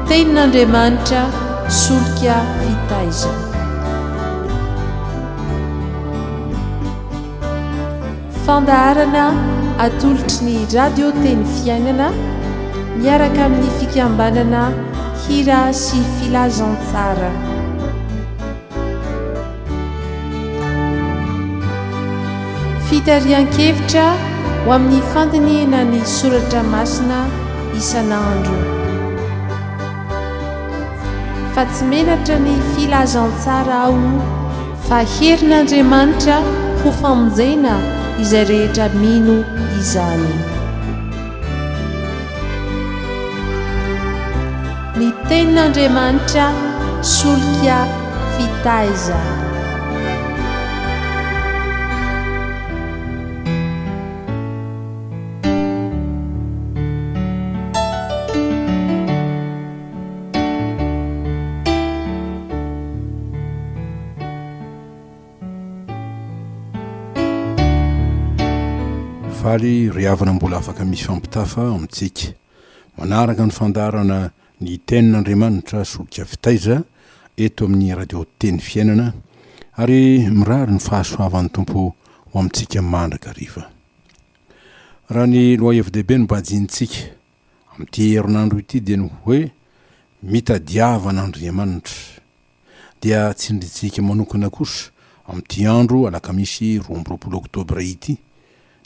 Tenin'Andriamanitra solika fitaizana. Fandaharana atolotry ny Radio Teny Fiainana miaraka amin'ny fikambanana Hira sy Filazantsara. Fitarihan-kevitra ho amin'ny fandinihina ny soratra masina isan'andro. Fa tsy menatra ny filazantsara aho fa herin'Andriamanitra ho famonjena izay rehetra mino izany. Ny Tenin'Andriamanitra solika fitaizana. Faly ry havana mbola afaka mifampitafa amintsika. Manaraka ny fandaharana ny Tenin'Andriamanitra solika fitaiza eto amin'ny Radio Teny Fiainana ary mirary ny fahasoavan'ny Tompo ho amintsika mandrakariva. Raha ny lohahevi-dehibe no bajinintsika amin'ity herinandro ity dia ny hoe mitadiava an'Andriamanitra. Dia tsindrintsika manokana kosa amin'ity andro alakamisy 22 oktobra ity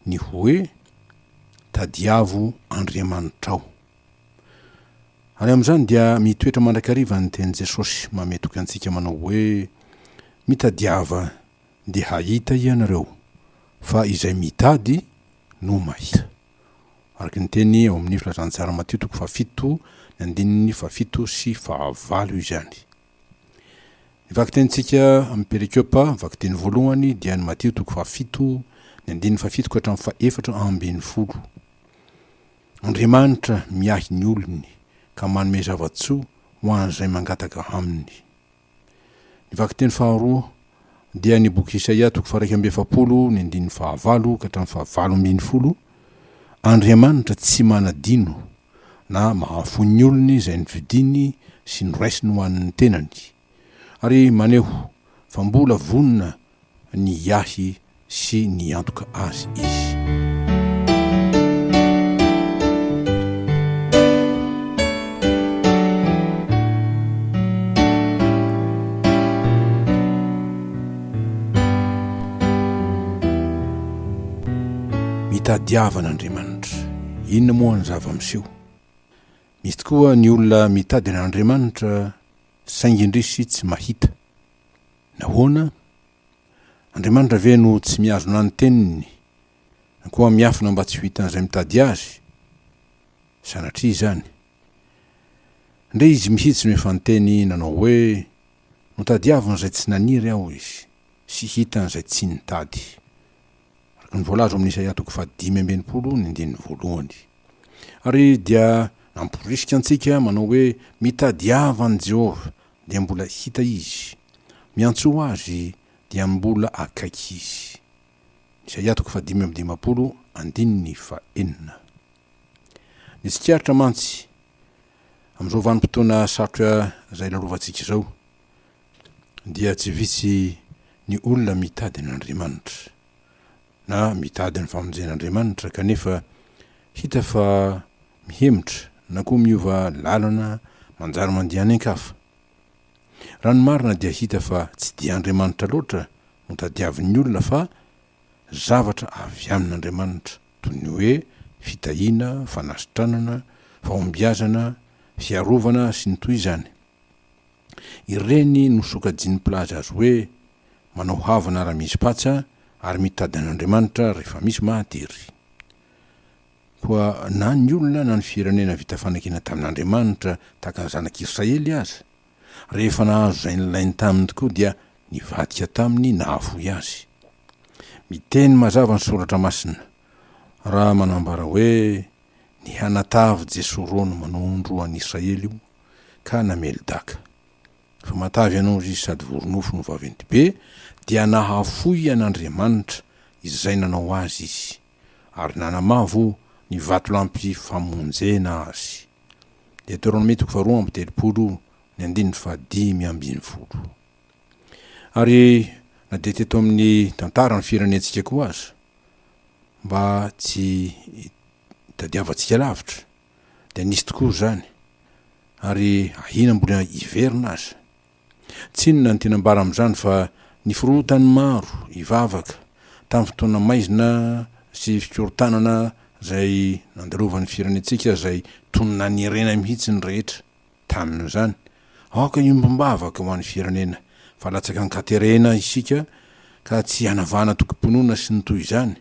ny hoe tadiavo Andriamanitrao. Ary amin'izany dia mitoetra mandrakariva ny tenin'i Jesosy mametoky antsika manao hoe mitadiava dia hahita ianareo fa izay mitady no mahita. Araka ny teny ao amin'ny Filazantsara Matio toko fahafito ny andininy fahafito sy fahavalo izany. Ny vakitenintsika amin'ny perikopa, vakiteny voalohany dia ny Matio toko fahafito ny andininy fahafito ka hatramin'ny fahefatra ambinifolo. Andriamanitra miahy ny olony ka manome zava-tsoa ho an'izay mangataka aminy. Ny vakiteny faharoa dia ny boky Isaia toko faha 41 ny andininy fahavalo ka hatramin'ny fahavalo ambinifolo, Andriamanitra tsy manadino na mahafoy ny olony izay novidiny sy noraisiny ho an'ny tenany, ary maneho fa mbola vonona ny hiahy sy niantoka azy izy. Mitadiava an'Andriamanitra. Inona moa ny zava-miseho? Misy tokoa ny olona mitady an'Andriamanitra saingy indrisy tsy mahita. Nahoana? Andriamanitra ve no tsy mihazona ny teniny, na koa miafina mba tsy ho hitan'izay mitady azy? Sanatria izany. Ndre izy mihitsy no efa niteny nanao hoe, Notadiavin'izay tsy naniry aho izy, sy hitan'izay tsy nitady. Araka ny voalaza ao amin'ny Isaia toko fahadimy ambin'ny ny andininy voalohany. Ary dia namporisika antsika manao hoe, Mitadiava an'i Jehovah, dia mbola hita izy. Miantsoa azy dia mbola akaiky izy. Isaia toko fahadimy amby dimampolo andininy fahenina. Ny tsikaritra mantsy, amin'izao vanim-potoana sarotra izay lalovantsika izao, dia tsy vitsy ny olona mitady an'Andriamanitra, na mitady ny famonjen'Andriamanitra kanefa hita fa mihemotra na koa miova lalana manjary mandeha any an-kafa. Raha ny marina dia hita fa tsy dia Andriamanitra loatra no tadiavin'ny olona fa zavatra avy amin'Andriamanitra toy ny hoe fitahiana, fanasitranana, fahombiazana, fiarovana sy ny toy izany. Ireny no sokajian'ny mpilaza azy hoe manao havana raha misy patsa ary mitady an'Andriamanitra rehefa misy mahatery. Koa na ny olona na ny firenena vita fanekena tamin'Andriamanitra tahaka ny zanak'Israely aza, rehefa nahazo izay nilainy taminy tokoa dia nivadika taminy nahafoy azy. Miteny mazava ny Soratra Masina raha manambara hoe nihanatavy Jesorona manondro an'Israely io ka namely daka. Fa matavy ianao izy sady vory nofo no vaventy be dia nahafoy an'Andriamanitra izay nanao azy izy. ary nanamavo ny vatolampy famonjena azy. Deoteronomia toko faharoa amby telopolo ny andininy fahadimy ambin'ny folo. Ary na dia teto amin'ny tantaran'ny firenentsika koa aza, mba tsy hitadiavantsika lavitra, dia nisy tokoa izany, ary ahiana mbola hiverina aza. Tsy inona no tiana ambara amin'izany fa ny firohotan'ny maro hivavaka tamin'ny fotoana maizina sy fikorontanana izay nandalovan'ny firenentsika izay toy ny nanerena mihitsy ny rehetra tamin'izany. Aoka hiombom-bavaka ho an'ny firenena fa latsaka an-katerena isika ka tsy hanavahana tokim-pinoana sy ny toy izany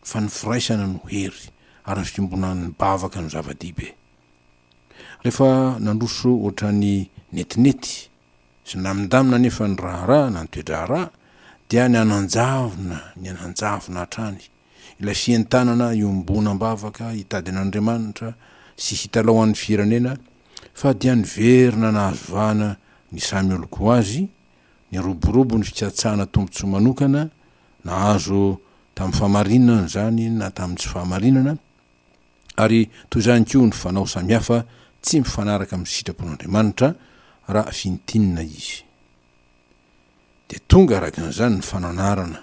fa ny firaisana no hery ary ny fiombonan'ny bavaka no zava-dehibe. Rehefa nandroso ohatran'ny netinety sy nilamindamina anefa ny raharaha na ny toe-draharaha dia niananjavona niananjavona hatrany ilay fientanana iombonam-bavaka hitady an'Andriamanitra sy hitalaho an'ny firenena fa dia niverina nahazo vahana ny samy olon-ko azy, niroborobo ny fikatsahana tombontsoa manokana, nahazo tamin'ny fahamarinana izany na tamin'ny tsy fahamarinana, ary toy izany koa ny fanao samihafa tsy mifanaraka amin'ny sitrapon'Andriamanitra raha fintinina izy. Dia tonga araka an'izany ny fananarana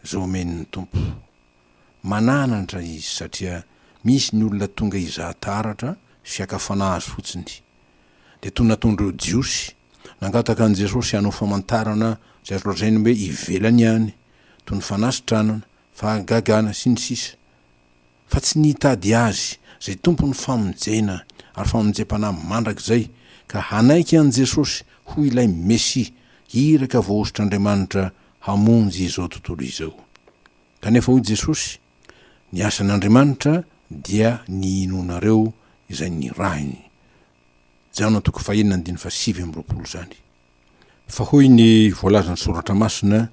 izay omen'ny Tompo. Mananatra izy satria misy ny olona tonga hizaha taratra sy haka fanahy azy fotsiny. Dia toy ny nataon'ireo Jiosy, nangataka an'i Jesosy hanao famantarana izay azo lazaina hoe ivelany ihany, toy ny fanasitranana, fahagagana, sy ny sisa fa tsy ny hitady Azy, izay Tompon'ny famonjena ary famonjem-panahy mandrakizay, ka hanaiky an'i Jesosy ho ilay Mesia, iraka voahosotr'Andriamanitra hamonjy izao tontolo izao. Kanefa hoy Jesosy, Ny asan'Andriamanitra dia ny hinoanareo izay nirahiny. Jaona toko fahenina andininy fahasivy amby roapolo izany. Fa hoy ny voalazan'ny Soratra Masina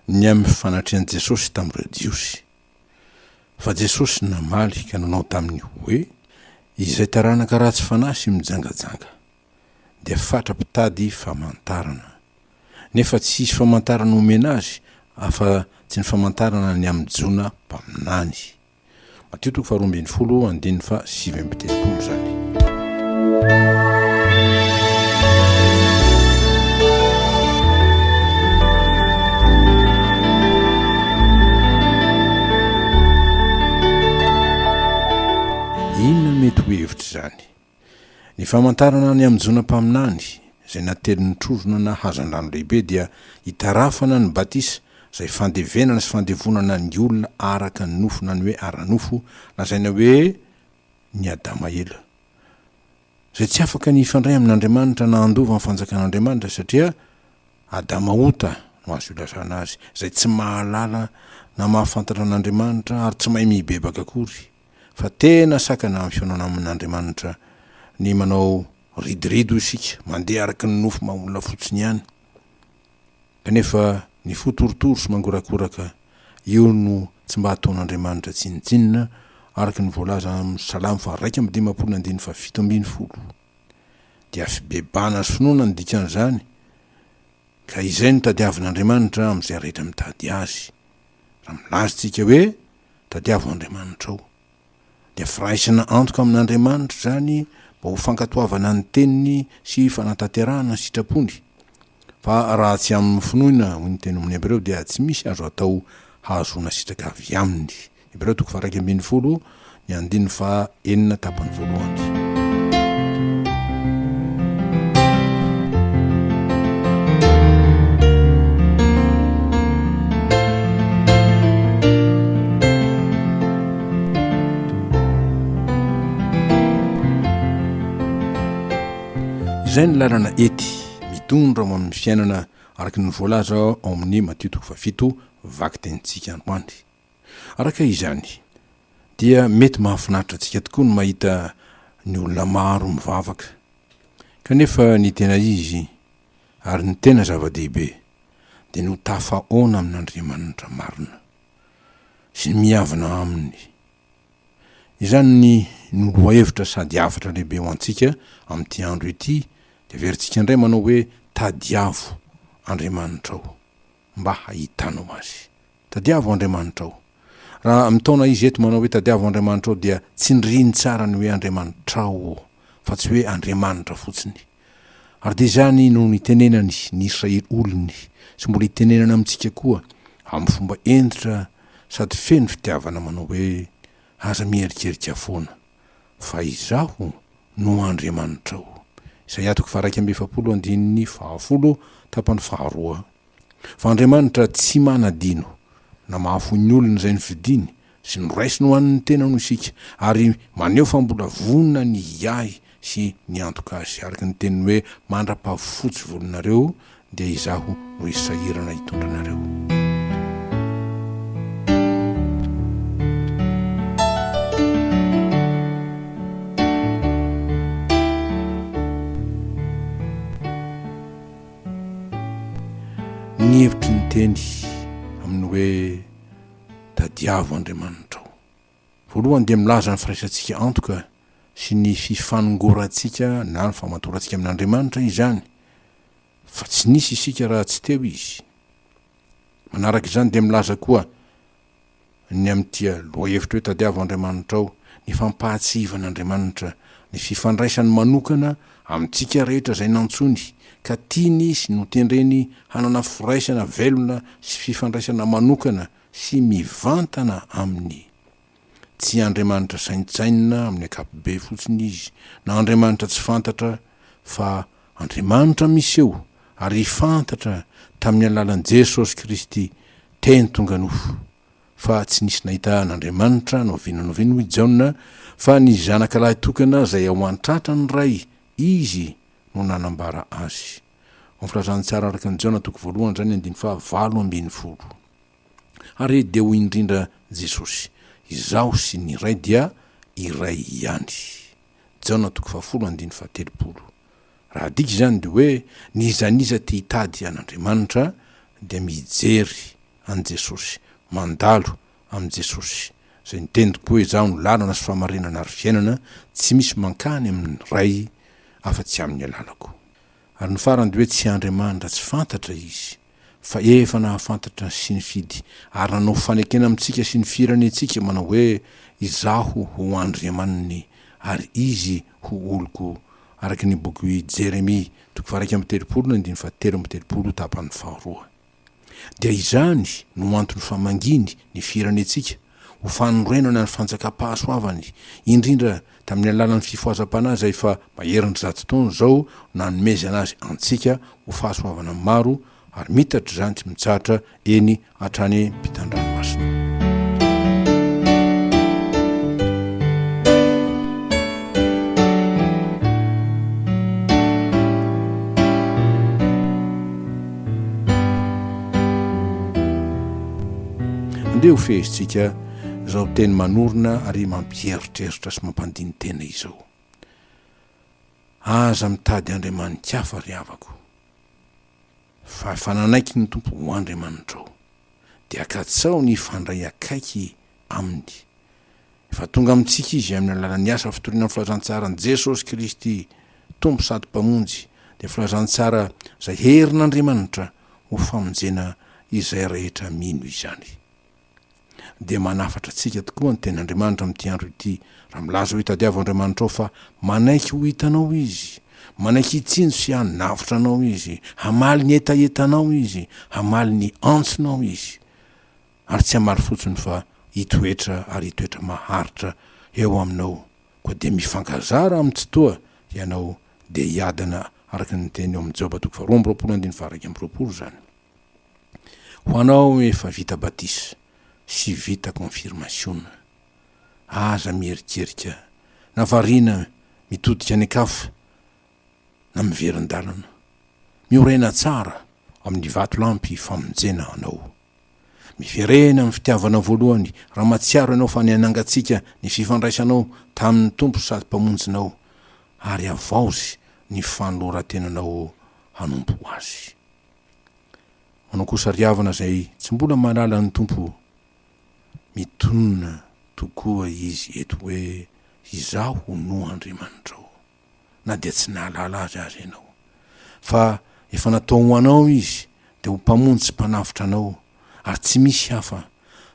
ny amin'ny fanatrehan'i Jesosy tamin'ireo Jiosy, Fa Jesosy namaly ka nanao taminy hoe, Izay taranaka ratsy fanahy sy mijangajanga, dia fatra-pitady famantarana. Nefa tsy hisy famantarana homena azy afa tsy ny famantarana ny amin'i Jona mpaminany. Matio toko faharoa ambin'ny folo andininy faha-39 izany. Inona no mety ho hevitr'izany? Ny famantarana ny amin'i Jona mpaminany, izay natelin'ny trozona na hazandrano lehibe, dia itarafana ny batisa, izay fandevenana sy fandevonana ny olona araka ny nofo na ny hoe ara-nofo, lazaina hoe ny Adama ela, izay tsy afaka ny hifandray amin'Andriamanitra na handova ny fanjakan'Andriamanitra, satria Adama ota no azo ilazana azy, izay tsy mahalala na mahafantatra an'Andriamanitra ary tsy mahay mibebaka akory. Fa tena sakana amin'ny fihaonana amin'Andriamanitra ny manao ridiridy hoy isika, mandeha araka ny nofo maha olona fotsiny ihany. Kanefa ny fo torotoro sy mangorakoraka, io no tsy mba ataon'Andriamanitra tsinontsinona, araka ny voalaza amin'ny Salamo faha-51 andininy faha-17. Dia fibebahana sy finoana no dikan'izany, ka izay no tadiavin'Andriamanitra amin'izay rehetra mitady Azy. Raha milaza isika hoe, Tadiavo Andriamanitrao, dia firaisana antoka amin'Andriamanitra izany mba ho fankatoavana ny Teniny sy fanatanterahana ny sitrapony. Fa raha tsy amin'ny finoana, hoy ny teny amin'ny Hebreo, dia tsy misy azo atao hahazoana sitraka avy aminy. Hebreo toko faha-11, ny andininy faha-enina tapany voalohany. Izay ny lalana ety mitondra ho amin'ny fiainana araka ny voalaza ao amin'ny Matio toko fahafito vakitenintsika androany. Araka izany, dia mety mahafinaritra antsika tokoa ny mahita ny olona maro mivavaka. Kanefa ny tena izy, ary ny tena zava-dehibe, dia ny ho tafahaona amin'Andriamanitra marina, sy ny mihavana aminy. Izany no lohahevitra sady hafatra lehibe ho antsika amin'ity andro ity, dia averintsika indray manao hoe, Tadiavo Andriamanitrao, mba hahitanao Azy. Tadiavo Andriamanitrao. Raha mitaona izy eto manao hoe tadiavo Andriamanitrao dia tsindriny tsara ny hoe Andriamanitrao ô. fa tsy hoe Andriamanitra fotsiny. Ary dia izany no nitenenany ny Israely olony sy mbola itenenana amintsika koa amin'ny fomba hentitra sady feno fitiavana manao hoe, Aza miherikerika foana, fa Izaho no Andriamanitrao. Isaia toko faha-41 andininy fahafolo tapany faharoa. Fa Andriamanitra tsy manadino na mahafoy ny olony izay nofidiny sy noraisiny ho an'ny tenany ho isika, ary maneho fa mbola vonona ny hiahy sy niantoka azy, araka ny teniny hoe, Mandra-pahafotsy volonareo, dia izaho no hisahirana hitondra anareo. Ny hevitry ny teny amin'ny hoe tadiavo Andriamanitrao. Voalohany dia milaza ny firaisantsika antoka sy ny fifanongorantsika na ny famatorantsika amin'Andriamanitra izany, fa tsy nisy isika raha tsy teo Izy. Manaraka izany dia milaza koa ny amin'ity lohahevitra hoe tadiavo Andriamanitrao, ny fampahatsiahivan'Andriamanitra ny fifandraisany manokana amintsika rehetra izay nantsoiny ka tiany sy notendreny hanana firaisana velona sy fifandraisana manokana sy mivantana aminy. Tsy Andriamanitra saintsainina amin'ny ankapobe fotsiny Izy, na Andriamanitra tsy fantatra, fa Andriamanitra miseho ary fantatra tamin'ny alalan'i Jesosy Kristy, Teny tonga nofo. Fa tsy nisy nahita an'Andriamanitra na oviana na oviana, hoy Jaona, fa ny Zanaka lahitokana izay ao an-tratran'ny Ray, Izy no nanambara Azy. Ao amin'ny Filazantsara araka an'i Jaona toko voalohany izany andininy faha 18. Ary dia hoy indrindra Jesosy, Izaho sy ny Ray dia iray ihany. Jaona toko fahafolo andininy faha-telopolo. Raha adika izany dia hoe n'iza n'iza te hitady an'Andriamanitra dia mijery an'i Jesosy, mandalo amin'i Jesosy, izay niteny tokoa hoe Izaho no lalana sy fahamarinana ary fiainana, tsy misy mankany amin'ny Ray afa-tsy amin'ny alalako. Ary ny farany dia hoe tsy Andriamanitra tsy fantatra Izy, fa efa nahafantatra sy nifidy ary nanao fanekena amintsika sy ny firenentsika manao hoe, Izaho ho Andriamaniny ary izy ho oloko, araka ny boky Jeremia, toko faha-31 ny andininy faha-33 tapany faharoa. Dia izany no antony famanginy ny firenentsika ho fanorenana ny fanjakam-pahasoavany, indrindra tamin'ny alalan'ny fifohazam-panahy izay efa maherin'ny zato taona izao nanomezana azy antsika ho fahasoavana maro ary mitatra izany tsy mitsahatra eny hatrany ampitan-dranomasina. Andeha ho fehezintsika izao teny manorina ary mampieritreritra sy mampandini-tena izao. Aza mitady andriamani-kafa ry havako, fa efa nanaiky ny Tompo ho Andriamanitrao, dia katsaho ny hifandray akaiky Aminy. Efa tonga amintsika Izy amin'ny alalan'ny asa fitoriana ny filazantsaran'i Jesosy Kristy, Tompo sady Mpamonjy, dia filazantsara izay herin'Andriamanitra ho famonjena izay rehetra mino izany. Dia manafatra antsika tokoa ny Tenin'Andriamanitra amin'ity andro ity, raha milaza hoe tadiavo Andriamanitrao fa manaiky ho hitanao Izy, manaiky hitsinjo sy hanavotra anao Izy, hamaly ny hetahetanao Izy, hamaly ny antsonao Izy. Ary tsy hamaly fotsiny fa hitoetra ary hitoetra maharitra eo aminao. Koa dia mifankazara amin'ny Tsitoha ianao dia hiadana araka ny teny ao amin'ny Joba toko faharoa amby roapolo andininy faha-21 izany. Ho anao efa vita batisa sy vita konfirmasiona, aza mierikerika na variana mitodika any an-kafa na miverin-dalana. Miorena tsara amin'ny vatolampy famonjena anao. Miverena amin'ny fitiavana voalohany raha mahatsiaro ianao fa nihanangatsiaka ny fifandraisanao tamin'ny Tompo sady Mpamonjinao ary havaozy ny fanoloran-tenanao hanompo Azy. Manao kosa ry havana izay tsy mbola mahalala ny Tompo, mitonona tokoa Izy eto hoe Izaho no Andriamanitrao. na dia tsy nahalala azy aza ianao. Fa efa natao ho anao izy dia ho mpamonjy sy mpanavotra anao ary tsy misy hafa.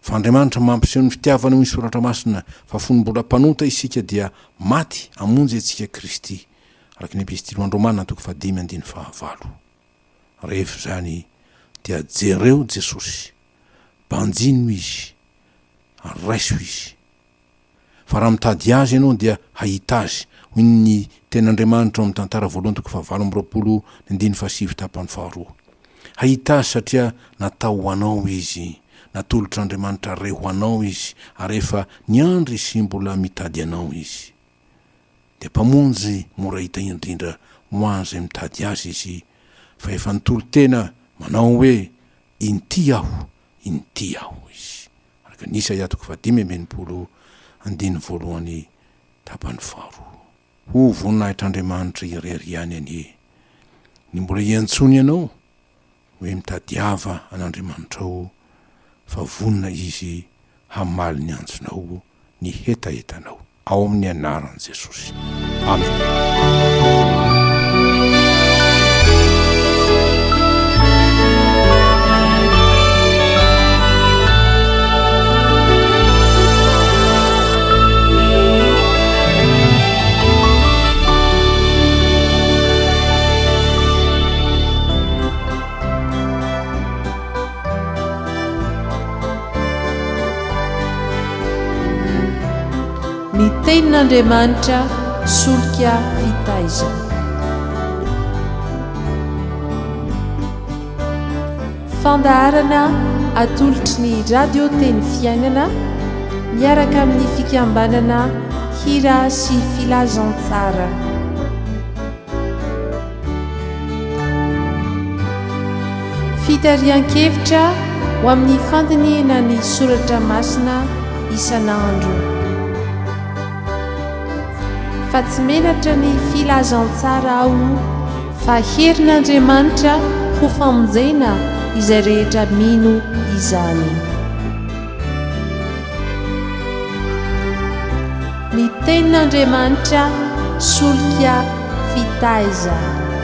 Fa Andriamanitra mampiseho ny fitiavany hoy ny Soratra Masina fa fony mbola mpanota isika dia maty hamonjy antsika Kristy, araka ny Epistily ho an'ny Romana toko fahadimy andininy fahavalo. Rehefa izany dia jereo Jesosy, banjino Izy, ary raiso Izy. Fa raha mitady Azy ianao dia hahita Azy, hoy ny Tenin'Andriamanitra ao amin'ny Tantara voalohany toko fahavalo amby 20 ny andininy fahasivy tapany faharoa. Hahita Azy satria natao ho anao Izy, natolotr'Andriamanitra Ray ho anao Izy, ary efa niandry sy mbola mitady anao Izy. Dia Mpamonjy mora hita indrindra ho an'izay mitady Azy Izy, fa efa nitolo-tena manao hoe, Inty Aho, inty Aho Izy. Araka ny Isaia toko fahadimy amby 60 andininy voalohany tapany faharoa. Ho voninahitr'Andriamanitra irery ihany anie ny mbola hiantsoany anao hoe mitadiava an'Andriamanitrao fa vonona Izy hamaly ny antsonao ny hetahetanao. Ao amin'ny anaran'i Jesosy. Amena. Ny Tenin'Andriamanitra solika fitaizana. Fandaharana atolotry ny Radio Teny Fiainana miaraka amin'ny fikambanana Hira sy Filazantsara. Fitarihan-kevitra ho amin'ny fandinihana ny soratra masina isan'andro. Fa tsy menatra ny filazantsara aho fa herin'Andriamanitra ho famonjena izay rehetra mino izany. Ny tenin'Andriamanitra solika fitaizana.